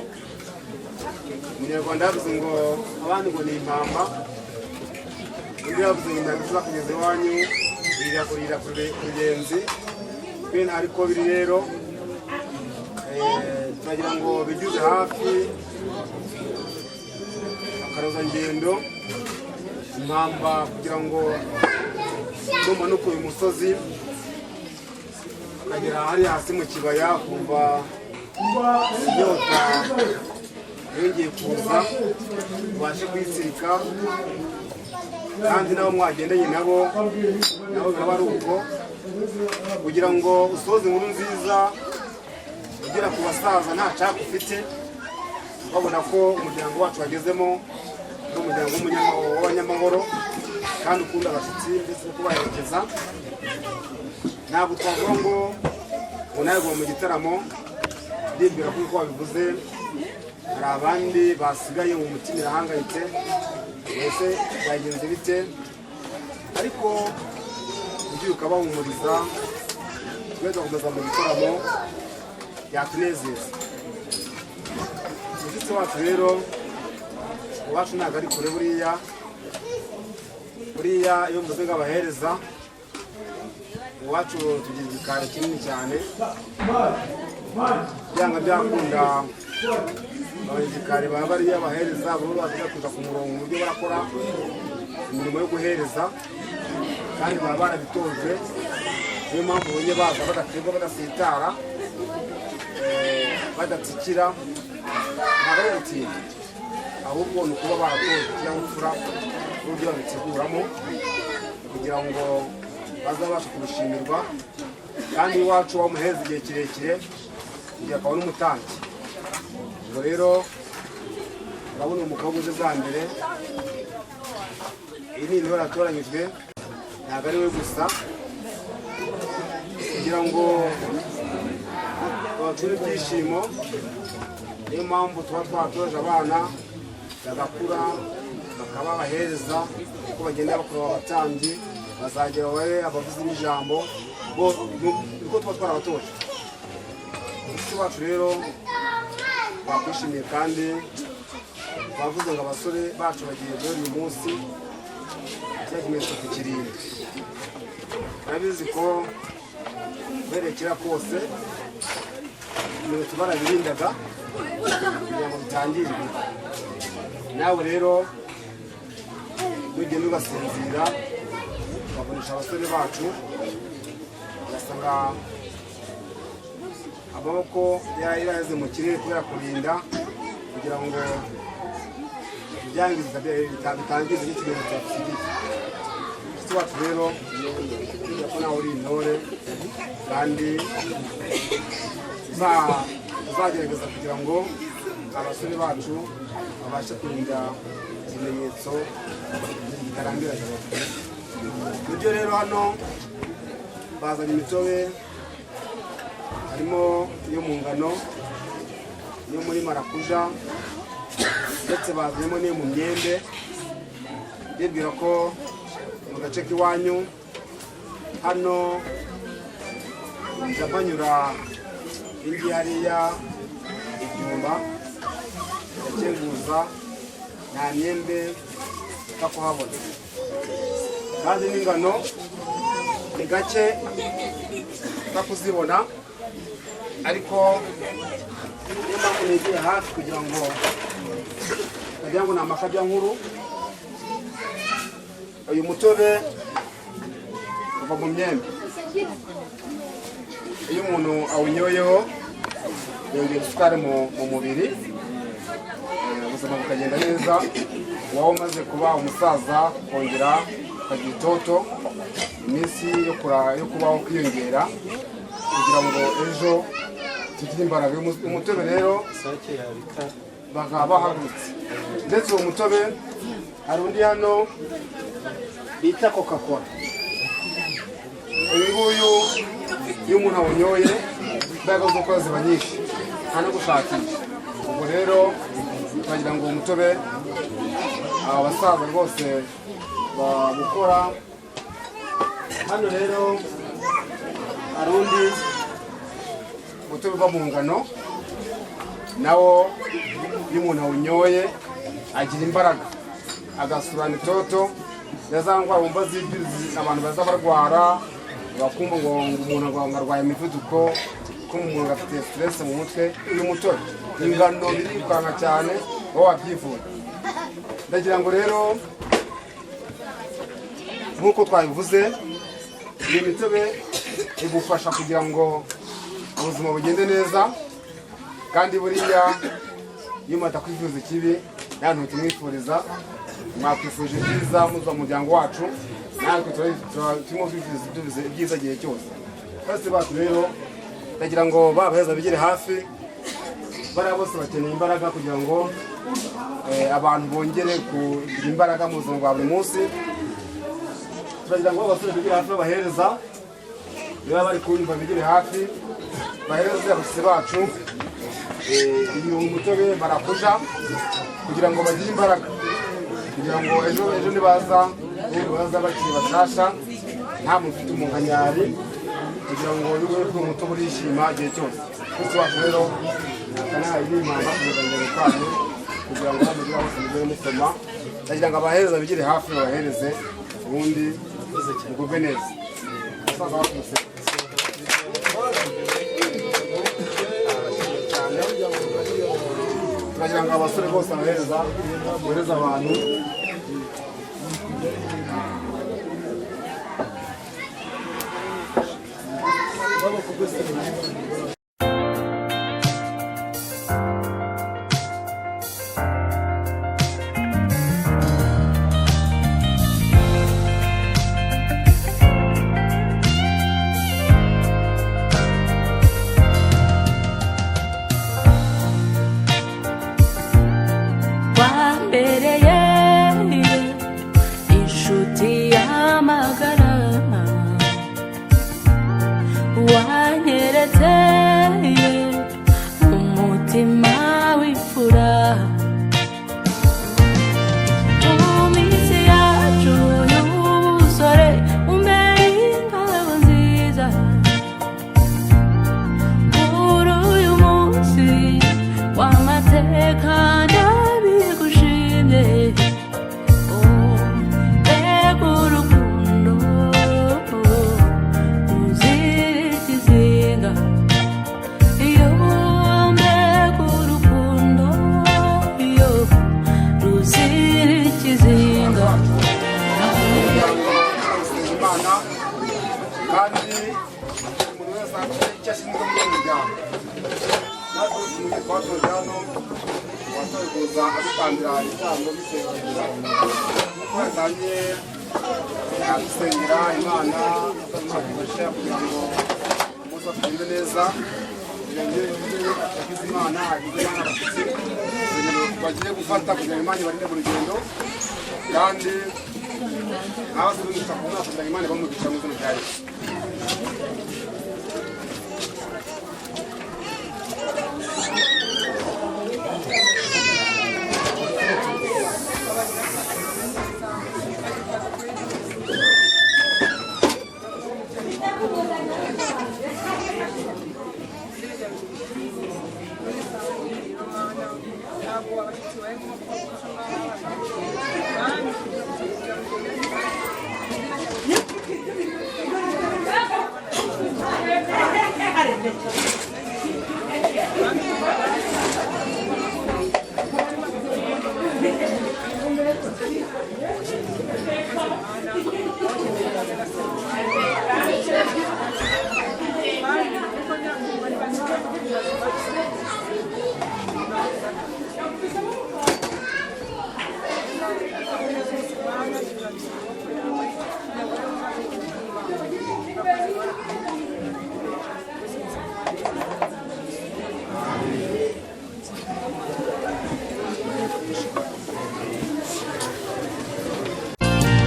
Umunyarwanda yavuze ngo abandi ngo ni impamba, undi yavuze ngo intanga izakugeza iwanyu irira ku rugenzi. Twe ariko biri rero, turagira ngo bigize hafi akarozangendo impamba kugira ngo numanuka uyu musozi ukagera hariya hasi mu kibaya kumva inyota yongeye kuza ubashe kuyitsirika, kandi nabo mwagendanye nabo nabo biraba ari uko, kugira ngo usoze inkuru nziza ugera ku basaza nta caka ufite, babona ko umuryango wacu wagezemo ari umuryango w'abanyamahoro kandi ukunda abashyitsi ndetse no kubaherekeza. Ntabwo twavuga ngo nawe mu gitaramo, ndibwira ko uko wabivuze hari abandi basigaye mu mutima irahangayitse, mbese byagenze bite, ariko ugiye ukabahumuriza twe tugakomeza mu gitaramo byatunezeza. Umushyitsi wacu rero iwacu ntabwo ari kure, buriya buriya iyo mvuze ngo abahereza iwacu tugira igikari kinini cyane, byanga byakunda Abanyagikari baba bariyo abahereza bo baza kuza ku murongo uburyo barakora imirimo yo guhereza, kandi baba barabitojwe. Niyo mpamvu ubonye baza badaterwa, badasitara, badatsikira. Ntabwo ari ugutinda, ahubwo ni ukuba baratojwe ikinyabupfura n'uburyo babiteguramo kugira ngo bazabashe kubishimirwa. Kandi iwacu wamuheza igihe kirekire kugira akaba n'umutambyi. Ubwo rero urabona umukobwa uje bwa mbere, iyi ni intore yatoranyijwe, ntabwo ari we gusa, kugira ngo babacure ibyishimo. Niyo mpamvu tuba twatoje abana bagakura bakaba abahereza, uko bagenda bakura abatambyi bazagera babe abavuzi b'ijambo, niko tuba twarabatoje. Umuco wacu rero twakwishimiye, kandi twavuze ngo abasore bacu bagiye guhera uyu munsi cya kimenyetso kukirinda. Urabizi ko uhereye kera kose ibimenyetso barabirindaga kugira ngo bitangirwe. Nawe rero nugenda ugasinzira ukavunisha abasore bacu, ugasanga amaboko yaraheze mu kirere kubera kurinda kugira ngo ibyangiza bitangiza n'ikimenyetso cyagusigiye. Mushiki wacu rero, kubera ko nawe uri intore kandi uzagerageza kugira ngo abasore bacu babashe kurinda ikimenyetso kitarambiranye. Nibyo rero, hano bazanye imitobe, harimo iyo mu ngano, iyo muri marakuja, ndetse bazanyemo n'iyo mu myembe. Bibwira ko mu gace k'iwanyu hano njya banyura indi hariya ibyumba ndakeguza, nta myembe upfa kuhabona, kandi n'ingano ni gake upfa kuzibona. Ariko niyo mpamvu negeye hafi kugira ngo bagira ngo ni amakabya nkuru. Uyu mutobe uva mu myembe. Iyo umuntu awunyoyeho yongera isukari mu mubiri, ubuzima bukagenda neza. Waba umaze kuba umusaza ukongera ukagira itoto, iminsi yo kubaho kwiyongera, kugira ngo ejo tugire imbaraga. Uyu mutobe rero Isake yabika. bakaba bahagurutse. Ndetse uwo mutobe, hari undi hano bita Coca Cola. Uyu nguyu iyo umuntu awunyoye imbaraga zo gukora ziba nyinshi, nta no gushakisha. Ubwo rero turagira ngo uwo mutobe aba basaza rwose babukora. Hano rero hari undi mutobe uva mu ngano, nawo iyo umuntu awunyoye agira imbaraga, agasurana itoto na za ndwara wumva abantu baza barwara, bakumva ngo umuntu ngo arwaye imivuduko, ko umuntu afite stress mu mutwe. Uyu mutobe, ingano, birirukanka cyane wowe wabyivura. Ndagira ngo rero nk'uko twabivuze, iyi mitobe igufasha kugira ngo ubuzima bugende neza. Kandi buriya iyo umuntu atakwifuza ikibi, nta ntukimwifuriza. Mwakwifuje ibyiza muza mu muryango wacu, natwe turimo twifuza ibyiza igihe cyose. Bose bacu rero ndagira ngo babaheza bigere hafi. Bariya bose bakeneye imbaraga kugira ngo abantu bongere kugira imbaraga mu buzima bwa buri munsi. Turagira ngo abasore bigire hafi babahereza, niba bari kunyumva bigire hafi bahereze abashyitsi bacu uyu mutobe marakuja kugira ngo bagire imbaraga, kugira ngo ejo nibaza, ubundi baza bakiri bashasha, nta muntu ufite umunkanyari, kugira ngo iyo uri kuri umutobe urishima igihe cyose. Bose wacu rero akanahaye n'impamba kugeza kwanyu kugira ngo mugire hose mugere musoma. Ndagira ngo abahereza bigire hafi babahereze, ubundi mugubwe neza. Umusaza wacu Museke. Cyane. Turagira ngo abasore bose abahereza bohereza abantu. Wambereye inshuti y'amagara, wanyeretse umutima w'imfura. Mu minsi yacu y'ubusore umbere ingabo nziza. Kuri uyu munsi w'amateka ndabigushimye. Oh, mbega urukundo ruzira ikizinga. Iyo mbega urukundo, iyo ruzira ikizinga. Umuryango gusenga Imana, kandi umuntu wese afite icyo ashinzwe muri uyu muryango. Natwe umuntu twatoje hano watoye kuza adutambira ibitambo bisengera, nk'uko yatangiye adusengera Imana adufasha kugira ngo umunsi tugende neza, kugira ngo yagize Imana, agize Imana abashyitsi bagiye gufata, kugira ngo Imana ibarinde mu rugendo, kandi abaze umugisha ku mwaka, kugira ngo Imana ibahe umugisha mu izina rya Yesu. Ntabwo abashyitsi barimo kubafasha nk'abana.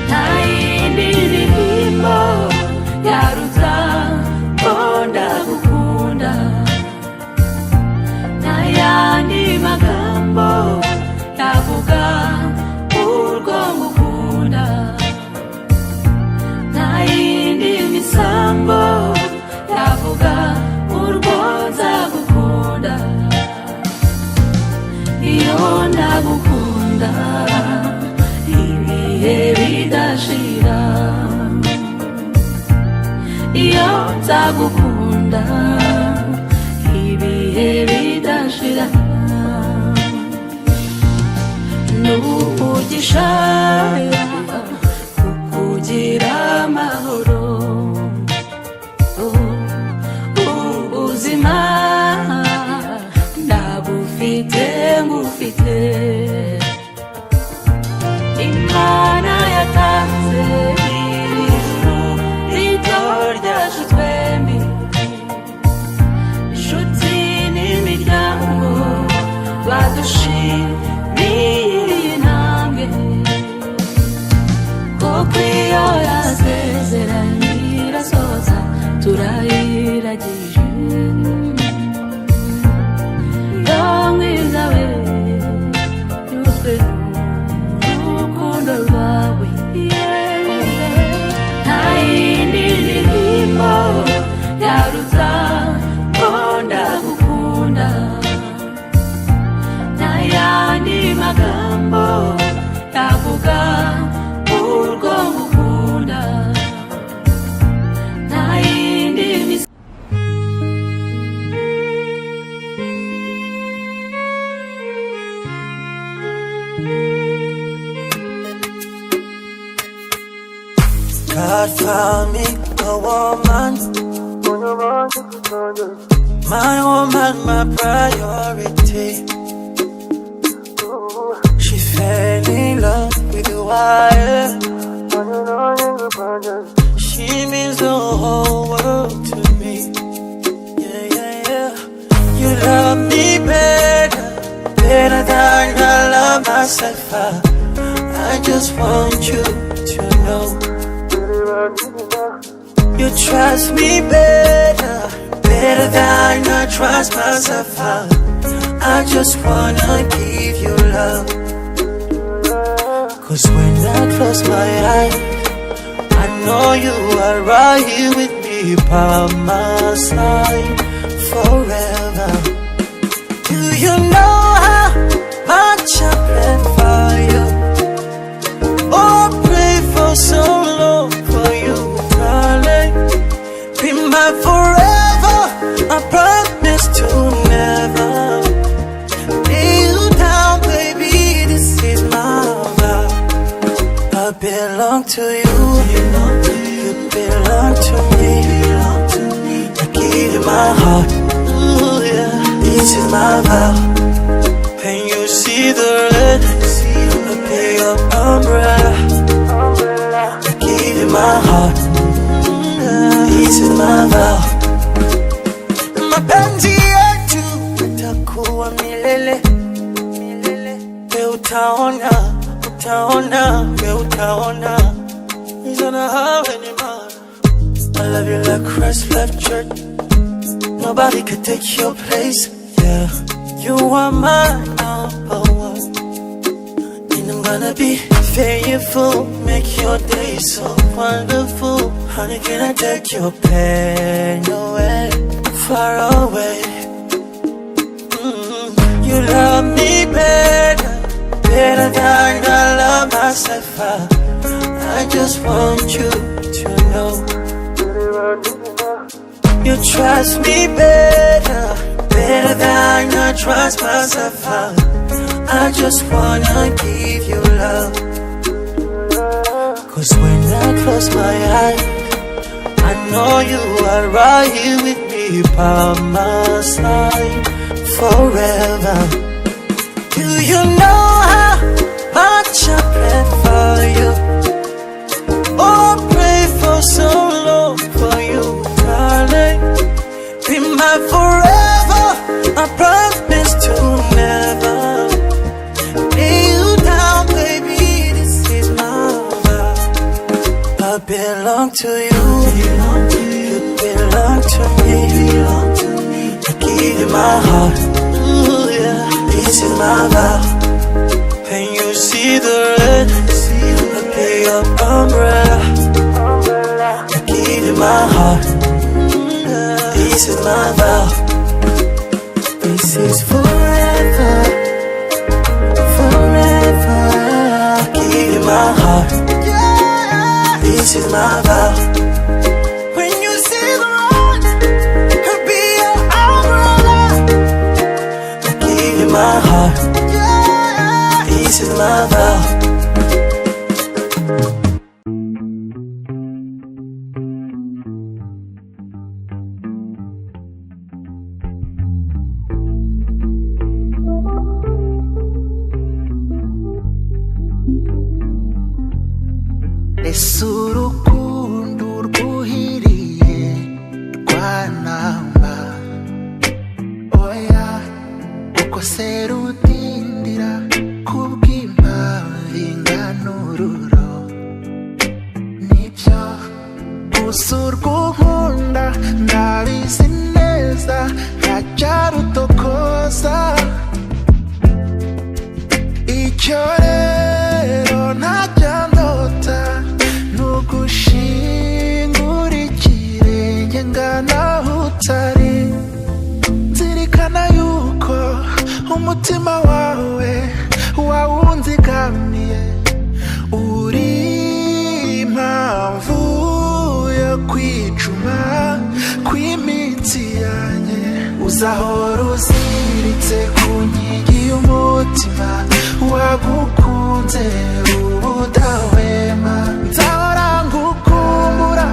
Nta yindi ndirimbo yaruta ko ndagukunda, nta yandi magambo yavuga urwo ngukunda, nta yindi misambo yavuga urwo nzagukunda. Iyo ndagukunda ibihe bidashira, iyo nzagukunda ibihe bidashira, n'umugisha kukugira amahoro, ubuzima ndabufite ngufite. Imana yatanze ijuru rito ryacu twembi, inshuti n'imiryango badushimiye iyi ntambwe, kuko iyo yasezeranye irasohoza, turayiragije. Yo mwiza we, nyuzwe n'urukundo rwawe. Nta yindi ndirimbo yaruta ko ndagukunda, nta yandi magambo yavuga urwo ngukunda, nta yindi. call me a woman. My woman, my priority. She fell in love with the wire. She means the whole world to me. Yeah, yeah, yeah. You love me better, better than I love myself. I just want you to know. You trust me better, better than I trust myself. I just wanna give you love. 'Cause when I close my eyes, I know you are right here with me by my side forever. Do you know how much I plan for you? Oh, I pray for so long for you, darling. Be mine forever. I promise to never lay you down, baby. This is my vow. I belong to you. You belong to me. I give you my heart. Ooh, yeah. This is my vow. When you see the red, I pay your umbrella. I give you my heart. This is my vow. Mapenzi yetu itakuwa milele. We utaona, utaona, we utaona. He's gonna have any man. I love you like Christ left church. Nobody could take your place. Yeah, you are my number one. And I'm gonna be faithful, make your day so wonderful. Honey, can I take your pain away, far away? You love me better, better than I love myself. I just want you to know. You trust me better, better than I trust myself. I just wanna give you love. 'Cause when I close my eyes, I know you are right here with me by my side forever. Do you know how much I pray for you? Oh, I pray for so long for you, darling. Be mine forever. I promise to never lay you down, baby. This is my vow. I belong to you. You belong to me. I give you my heart. Ooh, yeah. This is my vow. When you see the red, I pay your umbrella. I give you my heart. This is my vow. This is forever, forever. I give you my heart. This is my vow. When you see the road, I'll be your umbrella. I give you my heart. This is my vow. Ese urukundo rwuhiriye rwanamba, oya, kuko se rudindira kubw'impamvu ingana ururo. Nibyo gusa urw'unkunda ndabizi neza ntacyarutokoza. Icyo rero ntajya ndota nugushingura ikirenge ngana aho utari, nzirikana yuko umutima wawe wawunzigamiye, uri impamvu yo kwicuma kw'iminsi yanjye. Uzahora uziritse ku nkingi y'umutima wagukunze ubudahwema, nzahora ngukumbura.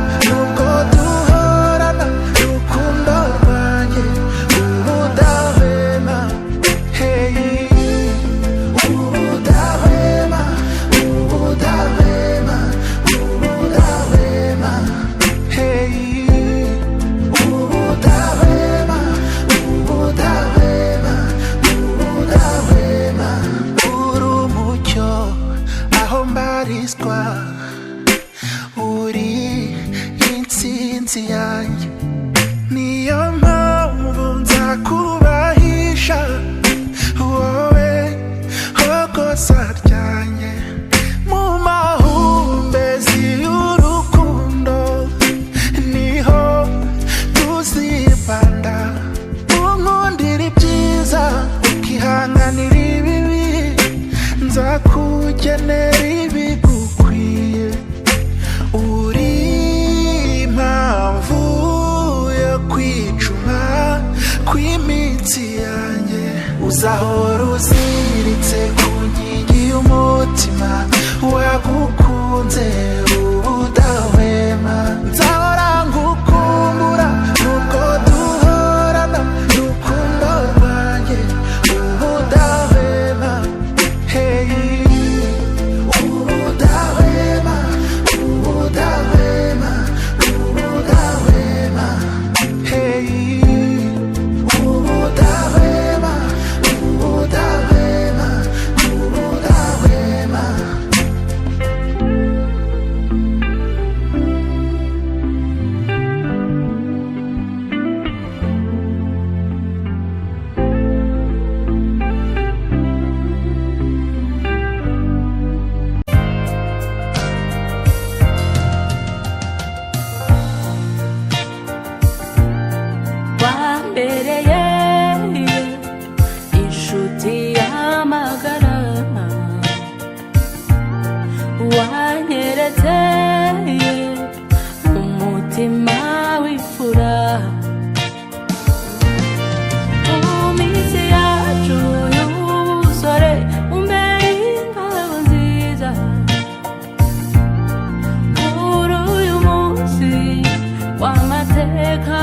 Uzahora uziritse ku nkingi y'umutima wagukunze ubudahwema. Nzahora ngukumbura nuko duhorana urukundo rwanjye ubudahwema. Hey, ubudahwema, ubudahwema, ubudahwema. Hey, ubudahwema, ubudahwema, ubudahwema. Wambereye inshuti y'amagara, wanyeretse umutima w'ifura. Mu minsi yacu y'ubusore umbere ingabo nziza. Kuri uyu munsi w'amateka.